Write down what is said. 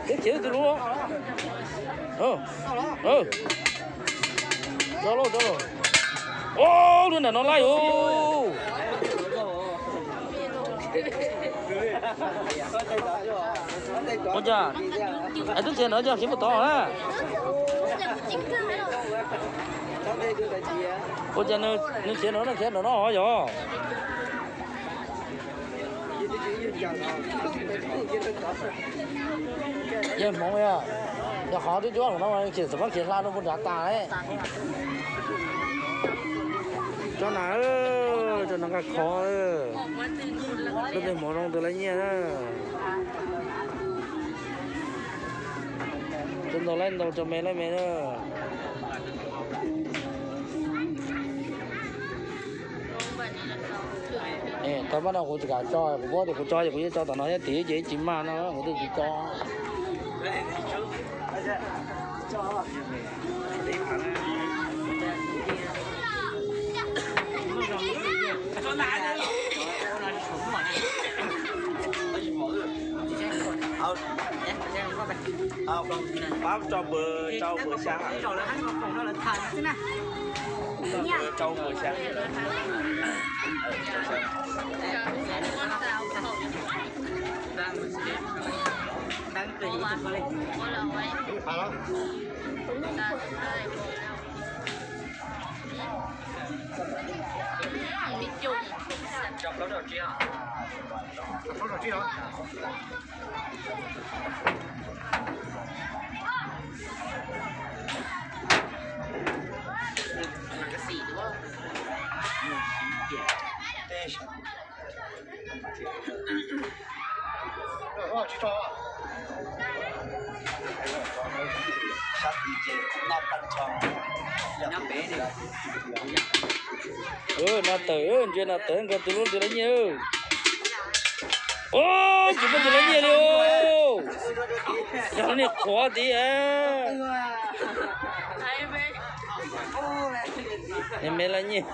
Teb khiav tus lub. Rov lauj, rov lauj. Ub, lub nram no laij os. Ua cas, es twb khiav ntawd cas khiav puag tod na? Ua cas nws khiav ntawd no khiav ntawm no yog? Yawg hmoov, yog qhov twb cuab no khiav txawm pab khiav hla rau puag nrad tas. Tso nas, tso nas nqa khov. Leej twg hmoov zoo tus laib nyiaj na. Tso ntau laib ntau, tso me laib me na. Tau pab no kuv tsis kam tso, kuv paub tias kuv tso ces kuv yeej tso tom no thiab tid ces ib tsis maj no kuv twb tsis tso. Pab tso npawg rau npawg xya. Rau npawg xya. Nas tawm, ntsia nas tawm nkaus tus lub ntsia lawv nyiaj. Ub, tsis muaj tus lawv nyiaj li. Yog lawv niag qhuav tid. Niag me lawv nyiaj.